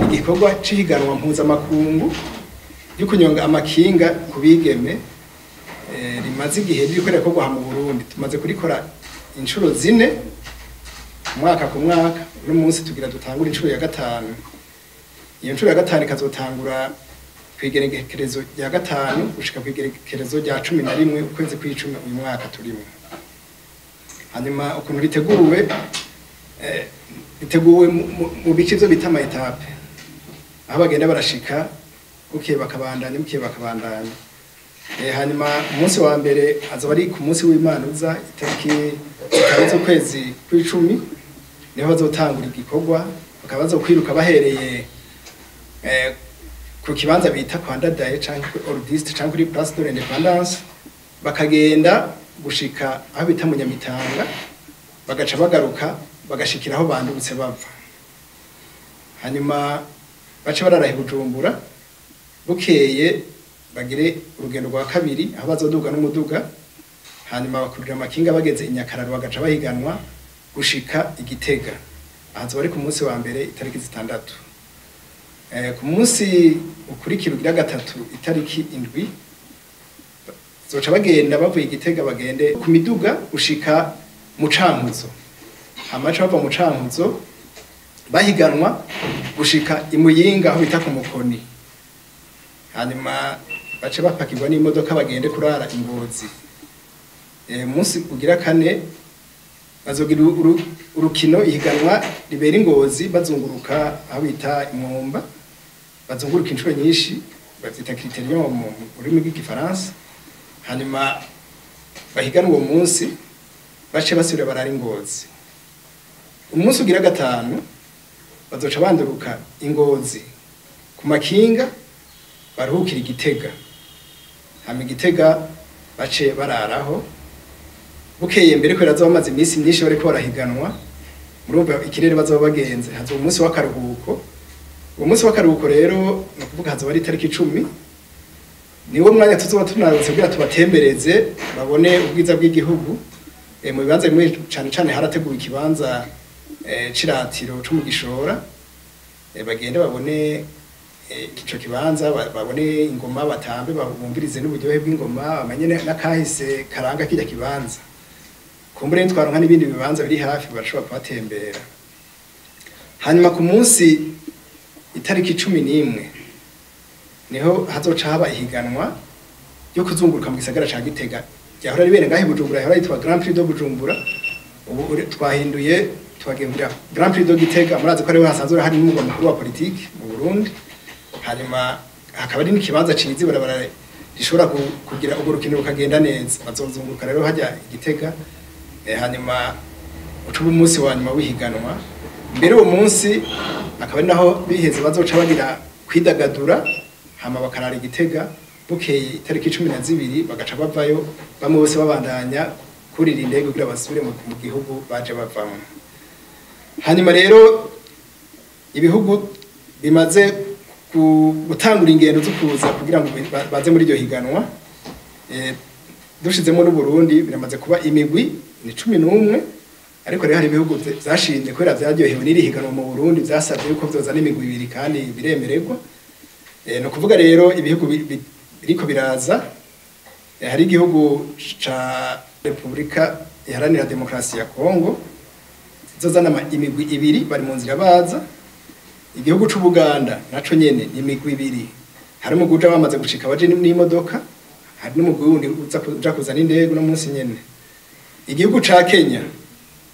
Igikorwa c'ihiganwa mpuzamakungu ryo kunyonga amakinga ku bigeme rimaze igihe ririko rirakorwa aha mu Burundi. Tumaze kurikora inshuro zine, umwaka ku mwaka. Uno munsi tugira dutangura inshuro ya gatanu. Iyo nshuro ya gatanu ikazotangura kw'igerekerezo rya 5 gushika kw'igerekerezo rya 11 ukwezi kw'icumi uyu mwaka turimo. Hanyuma ukuntu riteguwe, riteguwe mu bice vyo bita ama étapes, aho bagenda barashika bukeye bakabandanya, bukeye bakabandanya. Hanyuma umunsi wa mbere azoba ari ku munsi w'Imana uza, itariki 5 z'ukwezi kw'icumi, niho bazotangura igikorwa. Bakaba bazokwiruka bahereye ku kibanza bita kwa Ndadaye canke kuri Ordiste canke kuri Place de l'Indépendance, bakagenda gushika aho bita mu Nyamitanga, bagaca bagaruka bagashikira aho bandutse bava. Hanyuma bace bararaha i Bujumbura. Bukeye bagire urugendo rwa kabiri, aho bazoduga n'umuduga, hanyuma bakurira amakinga bageze i Nyakararo, bagaca bahiganwa gushika i Gitega. Aha ari ku munsi wa mbere, itariki 6. Ku munsi ukurikira ugira gatatu, itariki 7, zoca bagenda bavuye i Gitega, bagende ku miduga gushika mu Cankuzo. Hamaca bava mu Cankuzo bahiganwa gushika i Muyinga, aho bita ku Mukoni. Hanyuma bace bapakirwa n'imodoka bagende kurara i Ngozi. Munsi ugira kane bazogira urukino, ihiganwa ribera i Ngozi, bazunguruka aho bita Imwumba, bazunguruka inshuro nyinshi, bavyita critérium mu rurimi rw'igifaransa. Hanyuma bahiganwa uwo munsi, bace basubira barara i Ngozi. Umunsi ugira gatanu bazoca banduruka i Ngozi ku makinga, baruhukira i Gitega. Hama i Gitega bace bararaho. Bukeye mbere, kubera bazoba bamaze iminsi myinshi bariko barahiganwa, murumva ikirere bazoba bagenze, hazoba umunsi w'akaruhuko. Uwo munsi w'akaruhuko rero, ni ukuvuga hazoba ari itariki 10, niwo mwanya tuzoba tunarutse kugira tubatembereze, babone ubwiza bw'igihugu mu bibanza bimwe. Cane cane harateguwe ikibanza c'iratiro co mu Gishora. Bagende babone ico kibanza, babone ingoma, batambe, bumvirize n'uburyohe bw'ingoma, bamenye n'akahise karanga kirya kibanza. Kumbure nitwaronka n'ibindi bibanza biri hafi, barashobora kuhatembera. Hanyuma ku munsi itariki 11 niho hazoca haba ihiganwa ryo kuzunguruka mu gisagara ca Gitega, ryahora ribere ngaho i Bujumbura, yahora yitwa Grand Prix de Bujumbura. Ubu twahinduye, twagiye Grand Prix de Gitega. Murazi ko ariho hasanzwe hari n'umugwa mukuru wa politiki mu Burundi, hanyuma hakaba ari n'ikibanza ciza, ibarabara rishobora kugira urwo rukino rukagenda neza. Bazozunguruka rero hajya i Gitega. Hanyuma uca uba umunsi wa nyuma w'ihiganwa. Mbere uwo munsi akaba ari naho biheze bazoca bagira kwidagadura, hama bakarara i Gitega. Bukeye itariki 12 bagaca bavayo, bamwe bose babandanya kurira indege kugira basubire mu gihugu baje bavamwo. Hanyuma rero ibihugu bimaze gutangura ingendo zo kuza kugira ngo baze muri iryo higanwa, dushizemo n'Uburundi, biramaze kuba imigwi ni 11. Ariko rero hari ibihugu vyashimye, kubera vyaryohewe n'iri higanwa mu Burundi, vyasavye yuko vyozana imigwi ibiri, kandi biremererwa. Ni ukuvuga rero ibihugu biriko biraza, hari igihugu ca Repubulika Iharanira Demokarasi ya Kongo zizozana imigwi ibiri, bari mu nzira baza. Igihugu c'Ubuganda naco nyene ni imigwi ibiri, hari umugwi uja bamaze gushika baje n'imodoka, hari n'umugwi wundi uza kuzana indege uno munsi nyene. Igihugu ca Kenya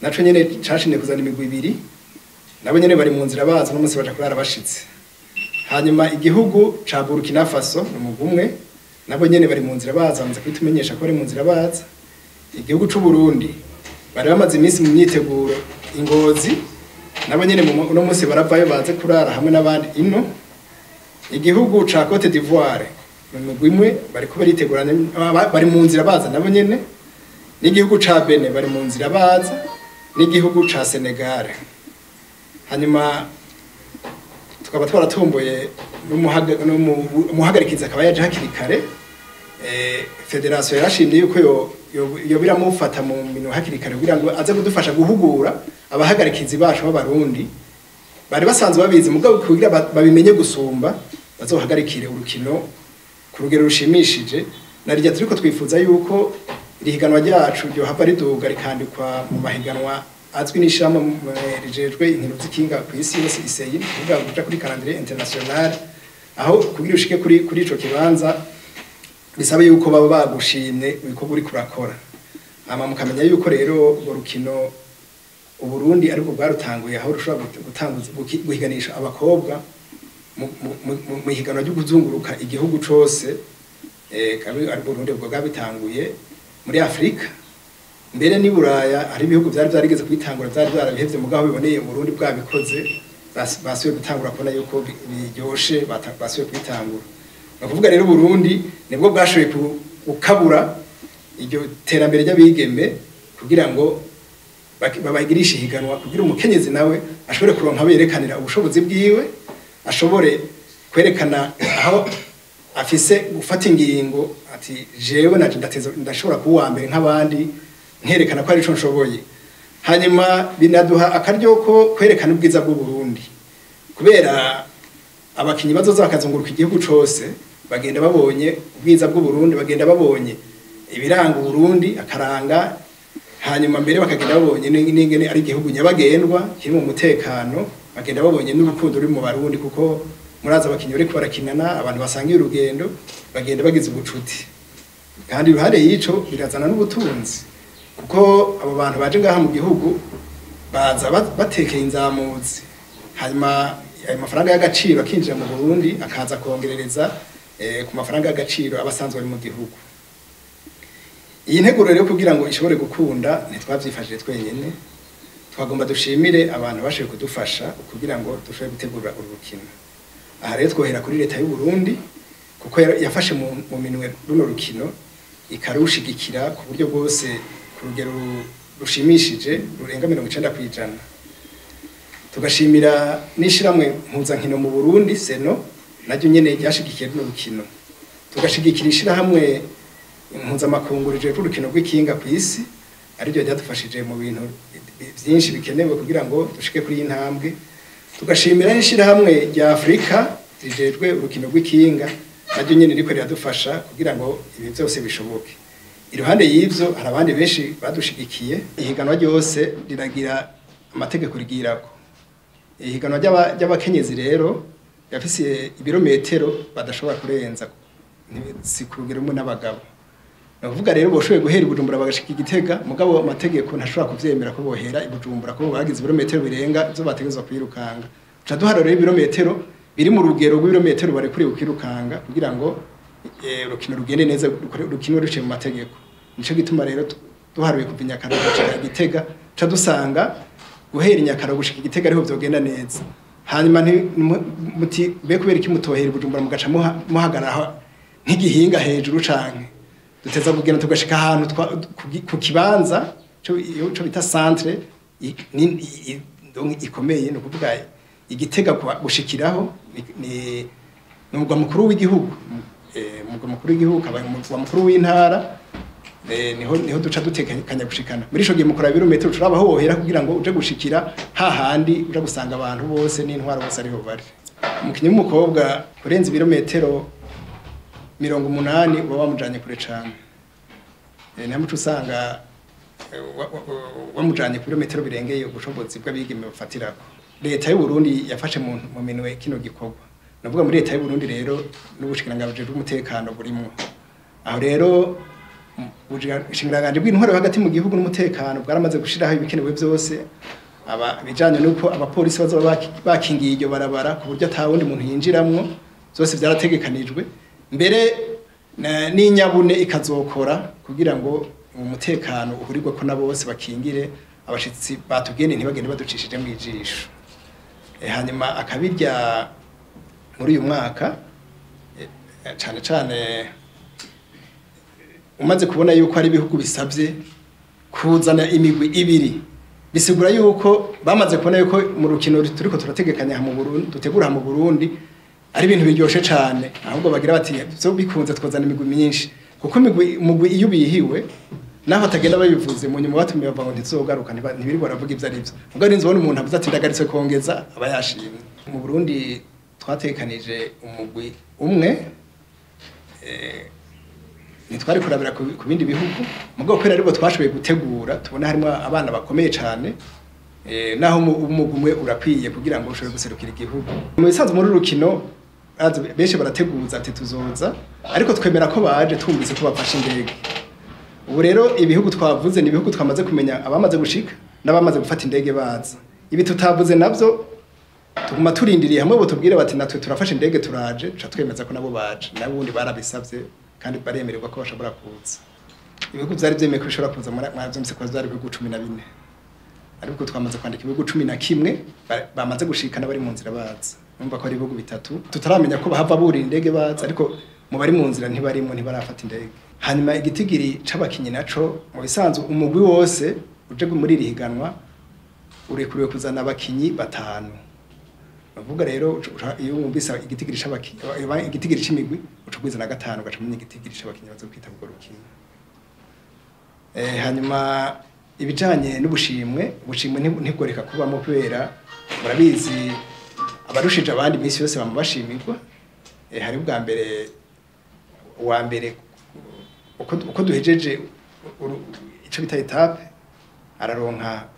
naco nyene cashimye kuzana imigwi ibiri, nabo nyene bari mu nzira baza, uno munsi baja kurara bashitse. Hanyuma igihugu ca Burkina Faso ni umugwi umwe, nabo nyene bari mu nzira baza, bamaze kubitumenyesha ko bari mu nzira baza. Igihugu c'u Burundi bari bamaze iminsi mu myiteguro i Ngozi, nabo nyene uno munsi baravayo baze kurara hamwe n'abandi ino. Igihugu ca Cote d'Ivoire ni umugwi umwe, bariko baritegura, bari mu nzira baza nabo nyene. N'igihugu ca Benin bari mu nzira baza, n'igihugu ca Senegal. Hanyuma tukaba twaratomboye n'umuhagarikizi akaba yaje hakiri kare. Fédération yarashimye yuko yo biramufata mu minwe hakiri kare kugira ngo aze kudufasha guhugura abahagarikizi bacu b'Abarundi. Bari basanzwe babizi, mugabo kugira babimenye gusumba bazohagarikire urukino ku rugero rushimishije. Narirya turiko twifuza yuko irihiganwa ryacu ryo hava riduga rikandikwa mu mahiganwa azwi n'ishirahamwe rijejwe inkino z'ikinga ku isi yose ICI, kuvuga kuja kuri calendrier international, aho kugira ushike kuri ico kibanza bisaba yuko baba bagushimye ibikorwa uriko urakora. Hama mukamenya yuko rero urwo rukino Uburundi ariko bwarutanguye, aho rushobora gutanguza guhiganisha abakobwa mu higanwa ryo kuzunguruka igihugu cose, kabi ari Burundi bwo bwabitanguye muri Afrika, mbere ni Buraya hari ibihugu byari byarigeze kwitangura byari byarabihevye, mugabo biboneye Burundi bwabikoze basubiye gutangura kubona yuko biryoshe, basubiye kwitangura. Ni ukuvuga rero Burundi nibwo bwashoboye gukabura iryo terambere ry'abigeme kugira ngo babagirishe higanwa, kugira umukenyezi nawe ashobore kuronka berekanira ubushobozi bwiwe, ashobore kwerekana aho afise gufata ingingo ati jewe naje ndateza ndashobora kuba uwa mbere nk'abandi, nkerekana ko ari ico nshoboye. Hanyuma binaduha akaryo ko kwerekana ubwiza bw'u Burundi, kubera abakinyi bazoza bakazunguruka igihugu cose bagenda babonye ubwiza bw'u Burundi, bagenda babonye ibiranga u Burundi akaranga, hanyuma mbere bakagenda babonye n'ingene ari igihugu nyabagendwa kiri mu mutekano, bagenda babonye n'urukundo ruri mu Barundi, kuko muraza abakinyi bariko barakinana, abantu basangiye urugendo bagenda bagize ubucuti. Kandi iruhande y'ico birazana n'ubutunzi, kuko abo bantu baje ngaha mu gihugu baza batekeye inzamuzi, hanyuma ayo mafaranga y'agaciro akinjira mu Burundi akaza kongerereza ku mafaranga y'agaciro abasanzwe ari mu gihugu. Iyi nteguro rero kugira ngo ishobore gukunda ntitwavyifashije twenyene, twagomba dushimire abantu bashoboye kudufasha kugira ngo dushobore gutegura uru rukino. Aha rero twohera kuri leta y'u Burundi, kuko yafashe mu minwe runo rukino ikarushigikira ku buryo bwose ku rugero rushimishije rurenga 90%. Tugashimira n'ishiramwe mpuzankino mu Burundi Seno, naryo nyene ryashigikiye runo rukino. Tugashigikira ishirahamwe impuzamakungu rijejwe urukino rw'ikinga ku isi, ariryo ryadufashije mu bintu byinshi bikenewe kugira ngo dushike kuri iyi ntambwe. Tugashimira n'ishirahamwe rya Afrika rijejwe urukino rw'ikinga, naryo nyene riko riradufasha kugira ngo ibi byose bishoboke. Iruhande y'ivyo hari abandi benshi badushigikiye. Ihiganwa ryose riragira amategeko rigirako. Ihiganwa ry'abakenyezi rero yafise ibirometero badashobora kurenza, si ku rugero rumwe n'abagabo. Ni ukuvuga rero boshoboye guhera i Bujumbura bagashika i Gitega, mugabo amategeko ntashobora kuvyemera ko bohera i Bujumbura ko bagize ibirometero birenga ivyo bategerezwa kwirukanga. Tuca duharura rero ibirometero biri mu rugero rw'ibirometero barekuriwe kwirukanga kugira ngo urukino rugende neza, rukinwe ruciye mu mategeko. Nico gituma rero duharuye kuva i Nyakaro gushika i Gitega, tuca dusanga guhera i Nyakaro gushika i Gitega ariho vyogenda neza. Hanyuma muti be kubera iki mutohera i Bujumbura mugaca muhagarara nk'igihinga hejuru canke duteza kugenda tugashika ahantu ku kibanza cyo bita centre ikomeye, ni ukuvuga Igitega gushikiraho ni umugwa mukuru w'igihugu, umugwa mukuru w'igihugu akaba umugwa mukuru w'intara, niho duca dutekanya gushikana. Muri ico gihe mukora ibirometero turaba aho wohera kugira ngo uje gushikira hahandi uja gusanga abantu bose n'intwaro bose ariho bari. Umukinyi w'umukobwa kurenza ibirometero 80 uba wamujanye kure cane. Ntamuco usanga wamujanye ku birometero birengeye ubushobozi bw'abigeme bafatirako. Leta y'u Burundi yafashe mu minwe kino gikorwa. Navuga muri leta y'u Burundi rero n'ubushikiranganji bw'umutekano burimwo. Aho rero ubushikiranganji bw'intwaro hagati mu gihugu n'umutekano bwaramaze gushiraho ibikenewe byose, aba bijanye nuko abapolisi bazoba bakingiye iryo barabara ku buryo ata wundi muntu yinjiramwo, byose byarategekanijwe. Mbere n'inyabune ikazokora kugira ngo umutekano uhurirwe ko nabo bose bakingire abashitsi batugende ntibagende baducishije mu ijisho. Hanyuma akabirya muri uyu mwaka cane cane umaze kubona yuko ari ibihugu bisabye kuzana imigwi ibiri, bisigura yuko bamaze kubona yuko mu rukino turiko turategekanya mu Burundi, dutegura mu Burundi ari ibintu biryoshe cane, ahubwo bagira bati byo bikunze twazana imigwi myinshi, kuko imigwi iyo bihiwe Naho atagenda babivuze mu nyuma batumiye bava ngo ntizogaruka, ntibirirwa baravuga ivyo arivyo. Mugabo ninzi ubona umuntu avuze ati ndagaritse kongeza, aba yashimye. Mu Burundi twatekanije umugwi umwe, ntitwari kurabira ku bindi bihugu, mugabo kubera aribwo twashoboye gutegura tubona harimo abana bakomeye cane, naho umugwi umwe urakwiye kugira ngo ushobore guserukira igihugu. Mu bisanzwe muri rukino benshi barateguza ati tuzoza, ariko twemera ko baje twumvise ko bafashe indege. Ubu rero ibihugu twavuze ni ibihugu twamaze kumenya abamaze gushika n'abamaze gufata indege baza. Ibi tutavuze navyo tuguma turindiriye hamwe botubwire bati natwe turafashe indege turaje, tuca twemeza ko nabo baje. Nabo ubundi barabisavye kandi baremererwa ko bashobora kuza. Ibihugu vyari vyemeye ko bishobora kuza muravyumvise ko vyari ibihugu 14. Ariko twamaze kwandika ibihugu 11 bamaze gushika n'abari mu nzira baza. Numva ko ari ibihugu bitatu tutaramenya ko bahava burira indege baza, ariko mu bari mu nzira ntibarimo, ntibarafata indege. Hanyuma igitigiri c'abakinyi naco mu bisanzwe umugwi wose uje muri iri higanwa urekuriwe kuzana abakinyi 5. Bavuga rero iyo wumvise igitigiri c'abakinyi, igitigiri c'imigwi uca kwizana 5 ugaca umenya igitigiri c'abakinyi baza kwitaba urwo rukino. Hanyuma ibijanye n'ubushimwe, ubushimwe ntibworeka kubamo kubera murabizi abarushije abandi iminsi yose bamubashimirwa. Hari ubwa mbere uwa mbere uko duhejeje ico bita etape araronka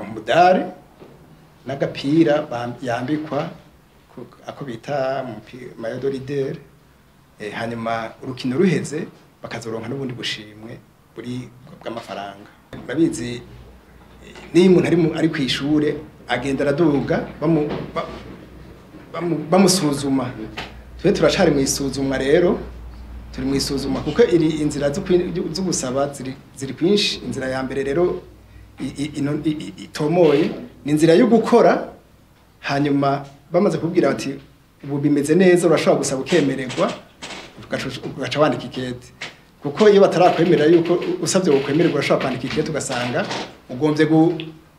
umudari n'agapira yambikwa ako bita maillot de leader. Hanyuma urukino ruheze bakazoronka n'ubundi bushimwe buri bw'amafaranga. Murabizi niyo umuntu ari kwishure agenda araduga bamusuzuma. Twe turacari mu isuzumwa rero, turi mu isuzuma kuko iri inzira zo gusaba ziri kwinshi. Inzira ya mbere rero itomoye ni inzira yo gukora, hanyuma bamaze kubwira bati ubu bimeze neza urashobora gusaba ukemererwa, ugaca wandika ikete. Kuko iyo batarakwemerera yuko usabye gukwemererwa urashobora kwandika ikete ugasanga ugombye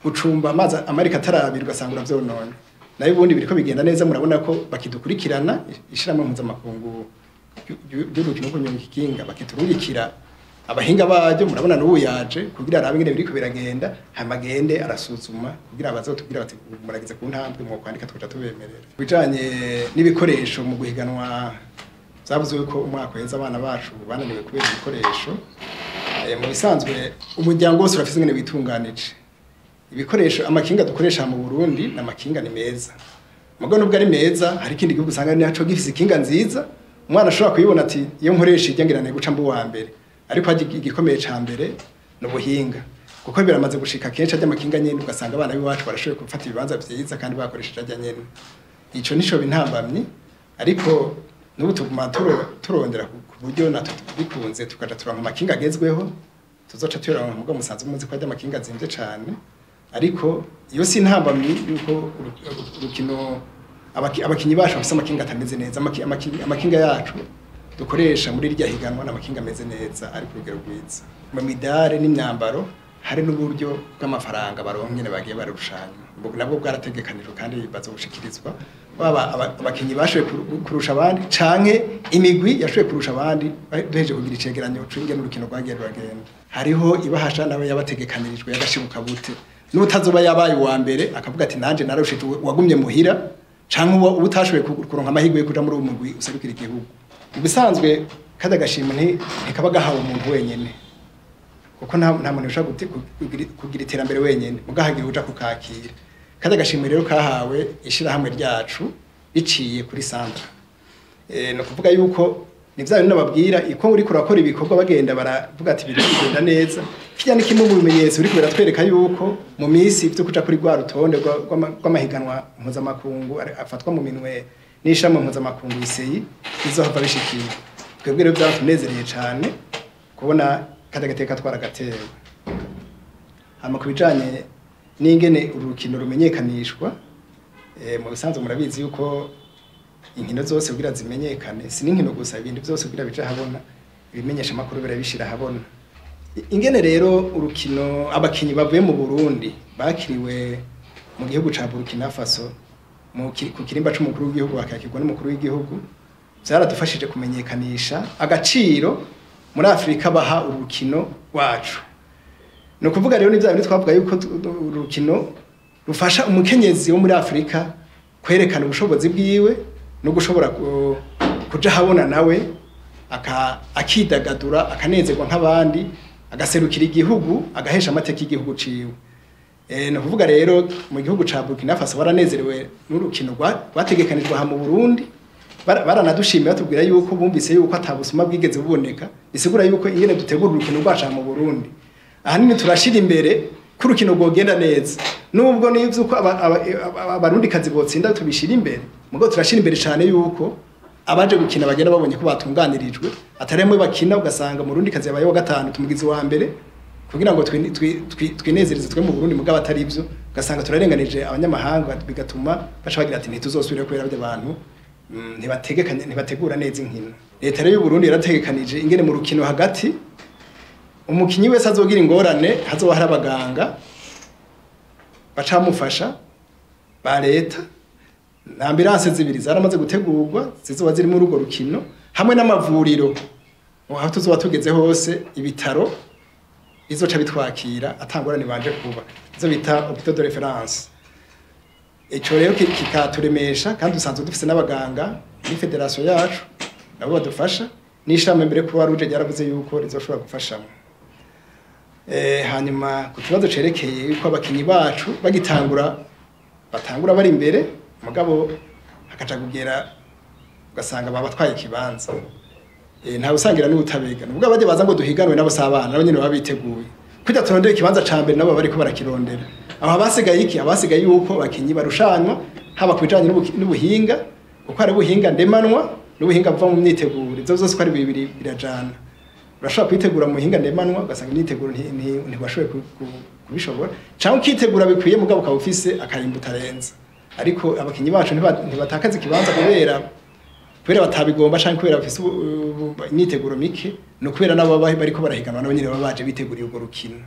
gucumba amazi amarika atarabira ugasanga uravyonona. Nayo ubundi biriko bigenda neza, murabona ko bakidukurikirana ishiramwe mpuzamakungu ry'urukino rwo kunyonga ikinga bakiturungikira abahinga baryo, murabona n'ubu yaje kugira arabe ingene biriko biragenda, hama agende arasuzuma kugira abazotubwira bati murageze ku ntambwe mwo kwandika tukaca tubemerera. Bijanye n'ibikoresho mu guhiganwa vyavuze yuko umwaka uheze abana bacu bananiwe kubera ibikoresho. Mu bisanzwe umuryango wose urafise ingene witunganije. Ibikoresho amakinga dukoresha mu Burundi n'amakinga ni meza. Mugabo nubwo ari meza hari ikindi gihugu usanga naco gifise ikinga nziza, umwana ashobora kuyibona ati iyo nkoresha irya ngira guca mbu wa mbere. Ariko igikomeye ca mbere no buhinga, kuko biramaze gushika kenshi ajya amakinga nyene ugasanga abana biwacu barashoboye gufata ibibanza vyiza kandi bakoresheje ajya nyene. Ico nico bintambamye, ariko n'ubu tuguma turondera ku buryo natwe bikunze tukaja turanka amakinga agezweho, tuzoca tuyaronka. Mugabo musanzwe muzi ko ajya amakinga azimvye cane, ariko iyo si intambamyi yuko urukino abakinyi bacu bafise amakinga atameze neza. Amakinga yacu dukoresha muri irya higanwa n'amakinga ameze neza ari ku rugero rwiza. Mu midare n'imyambaro hari n'uburyo bw'amafaranga baronka nyene bagiye barushanya, nabwo bwarategekanijwe kandi bazobushikirizwa. Baba abakinyi bashoboye kurusha abandi canke imigwi yashoboye kurusha abandi duhejeje kugira icegeranyo c'ingene urukino rwagiye ruragenda. Hariho ibahasha nawe yabategekanirijwe yagashibuka bute, n'utazoba yabaye uwa mbere akavuga ati nanje narushije wagumye muhira canke utashoboye kuronka amahirwe yo kuja muri uwo mugwi userukira igihugu. Ubusanzwe kada gashimwe ntikaba gahawe umuntu wenyene, kuko nta muntu ushobora kugira iterambere wenyene, mugahagira uja kukakira. Kada gashimwe rero kahawe ishirahamwe ryacu riciye kuri Sandra. No kuvuga yuko ni vya bintu nababwira iko uriko urakora ibikorwa bagenda baravuga ati biri kugenda neza. Kirya ni kimwe mu bimenyetso uriko biratwereka yuko mu minsi ivyo kuja kuri rwa rutonde rw'amahiganwa mpuzamakungu afatwa mu minwe n'ishami mpuzamakungu ICI bizohava bishikira. Twebwe rero byaratunezereye cane kubona kada gateka twaragatewe. Hama kubijanye n'ingene urukino rumenyekanishwa, mu bisanzwe murabizi yuko inkino zose kugira zimenyekane, si n'inkino gusa, ibintu byose kugira bije habona, ibimenyesha makuru birabishira habona. Ingene rero urukino abakinyi bavuye mu Burundi bakiriwe mu gihugu ca Burkina Faso ku kirimba c'umukuru w'igihugu bakakirwa n'umukuru w'igihugu, vyaradufashije kumenyekanisha agaciro muri Afrika baha urukino rwacu. No kuvuga rero n'ivya bintu twavuga yuko urukino rufasha umukenyezi wo muri Afrika kwerekana ubushobozi bwiwe no gushobora kuja habona nawe akidagadura akanezerwa nk'abandi, agaserukira igihugu, agahesha amateka y'igihugu ciwe. No kuvuga rero mu gihugu ca Burkina Faso baranezerewe n'urukino rwategekanijwe aha mu Burundi. Baranadushimiye batubwira yuko bumvise yuko atabusuma bwigeze buboneka, bisigura yuko ingene dutegura urukino rwacu mu Burundi ahanini turashira imbere ko urukino rwogenda neza, nubwo n'ivyo ko abarundi kazi botsinda tubishira imbere, mugo turashira imbere cyane yuko abaje gukina bagenda babonye ko batunganirijwe, ataremwe bakina ugasanga mu Burundi kazi yabaye wa gatanu tumugizi wa mbere kugira ngo twinezereze twe mu Burundi, mugabo atari ivyo ugasanga turarenganije abanyamahanga, bigatuma baca bagira ati ntituzosubire kubera abantu ntibategekanye, ntibategura neza inkino. Leta rero y'u Burundi yarategekanije ingene mu rukino hagati umukinyi wese azogira ingorane hazoba hari abaganga bacamufasha ba leta, na ambulance zibiri zaramaze gutegurwa zizoba ziri muri urwo rukino, hamwe n'amavuriro aho tuzoba tugeze hose, ibitaro bizoca bitwakira atangorane banje kuba, izo bita hôpital de référence. Ico rero kikaturemesha, kandi dusanzwe dufise n'abaganga muri fédération yacu nabo badufasha, n'ishami mbere kuba ruje ryaravuze yuko rizoshobora gufashamo. Hanyuma ku kibazo cerekeye yuko abakinyi bacu bagitangura batangura bari imbere, mugabo hakaca kugera ugasanga babatwaye ikibanza. Nta usangira n'ubutabega, nubwo abaje baza ngo duhiganwe nabo sabana nabo nyene baba biteguye kujya turondera ikibanza ca mbere, nabo bariko barakirondera. Aho abasigaye iki, abasigaye yuko abakinyi barushanwa haba kubijanye n'ubuhinga, kuko hari ubuhinga ndemanwa n'ubuhinga buva mu myiteguro, ivyo vyose ko ari bibiri birajana. Urashobora kwitegura mu buhinga ndemanwa ugasanga imyiteguro ntiwashoboye kubishobora, canke ukitegura bikwiye mugabo ukaba ufise akarimbo utarenza. Ariko abakinyi bacu ntibatakaza ikibanza kubera batabigomba canke kubera bafise imyiteguro mike, no kubera nabo bariko barahiganwa nabo nyene baba baje biteguriye urwo rukino.